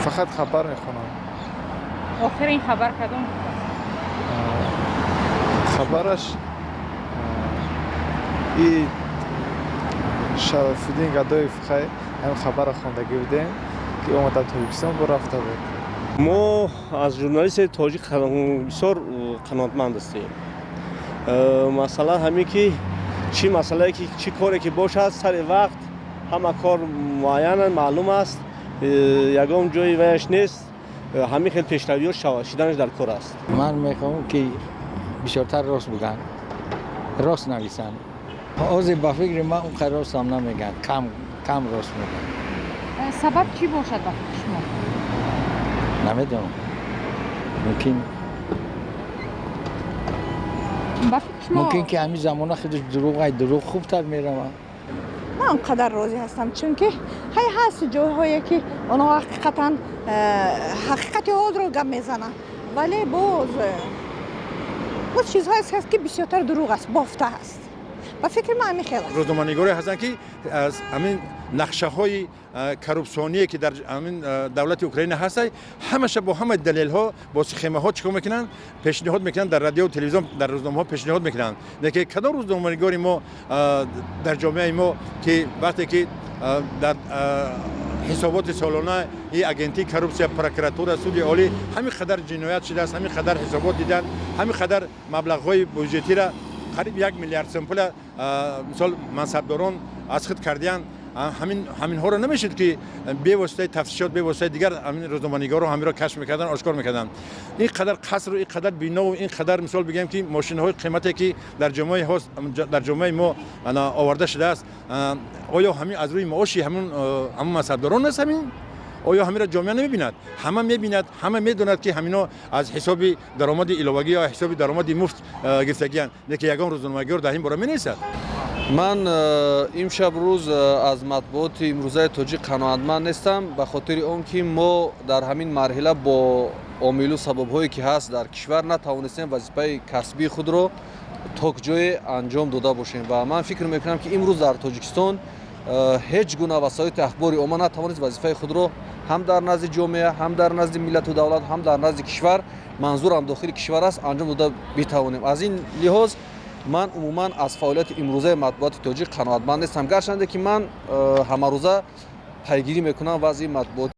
Фақат хабар мехонам. Охирин хабар кадом буд? Хабараш и Шарофиддин Гадоев, хай, ҳамин хабарро хондагӣ будем, ки омада Тоҷикистон, бо рафта буд. Мо аз журналисти тоҷик бисёр қаноатманд ҳастем. Масъала ҳамин ки чӣ масъалае ки, чӣ коре ки бошад, сари вақт ҳама кор муайян маълум аст, ягон ҷои ваяш нест. Ҳамин хел пешравиҳо шиданаш дар кор аст. Ман мехоҳам, ки бисёртар рост бигӯянд, рост нависанд. Ҳозир, ба фикри ман, он қадр ростам намегӯянд, кам кам рост мегӯянд. Сабаб чӣ бошад, ба фикри шумо? Намедонам, мумкин Ба фикри шумо мумкин, ки ҳамин замона худаш дурӯғ ай, дурӯғ хубтар меравад. Ман он қадар розӣ ҳастам, чунки ҳай ҳаст ҷойҳое, ки онҳо ҳақиқатан ҳақиқати ҳолро гап мезананд, вале боз чизҳое ҳаст, ки бисёртар дурӯғ аст, бофта аст. Ба фикри ман, ҳамин хел аст. Рӯзноманигоре ҳастанд, ки аз ҳамин нақшаҳои коррупсионие, ки дар ҳамин давлати Украина ҳаста, ҳамаша бо ҳама далелҳо, бо схемаҳо чӣ кор мекунанд, пешниҳод мекунанд дар радио, телевизион, дар рӯзномаҳо пешниҳод мекунанд. Лекин кадом рӯзноманигори мо дар ҷомеаи мо, ки вақте ки дар ҳисоботи солонаи агентии коррупсия, прокуратура, суди олӣ ҳамин қадар ҷиноят шудааст, ҳамин қадар ҳисобот диданд, ҳамин қадар маблағҳои бюҷетира, қариб 1 миллиард сом пула, мисол, мансабдорон аз худ кардиянд, ҳаминҳоро намешуд, ки бевоситаи тафтишот, бевоситаи дигар ҳамин рӯзноманигорро ҳаминро кашф мекарданд, ошкор мекарданд? Ин қадар қасру ин қадар бинову ин қадар, мисол бигӯем, ки мошинҳои қимате, ки дар ҷомеаи ҳост, дар ҷомеаи мо оварда шудааст, оё ҳамин аз рӯи маоши ҳамун мансабдорон аст? Ҳамин оё ҳаминро ҷомеа намебинад? Ҳама мебинад, ҳама медонад, ки ҳамино аз ҳисоби даромади иловагӣ ё ҳисоби даромади муфт гирифтагиянд, лекин ягон рӯзноманигор дар ин бора менависад? Ман имшаб рӯз аз матбуоти имрӯзаи тоҷик қаноатманд нестам, ба хотири он ки мо дар ҳамин марҳила бо омилу сабабҳое, ки ҳаст дар кишвар, натавонистем вазифаи касбии худро то ҷое анҷом дода бошем. Ва ман фикр мекунам, ки имрӯз дар Тоҷикистон ҳеҷ гуна васоити ахбори омма натавонист вазифаи худро ҳам дар назди ҷомеа, ҳам дар назди миллату давлат, ҳам дар назди кишвар, манзурам дохили кишвар аст, анҷом дода битавонем. Аз ин лиҳоз ман умуман аз фаъолияти имрӯзаи матбуоти тоҷик қаноатманд нестам, гарчанде ки ман ҳамарӯза пайгирӣ мекунам вазъи матбуот.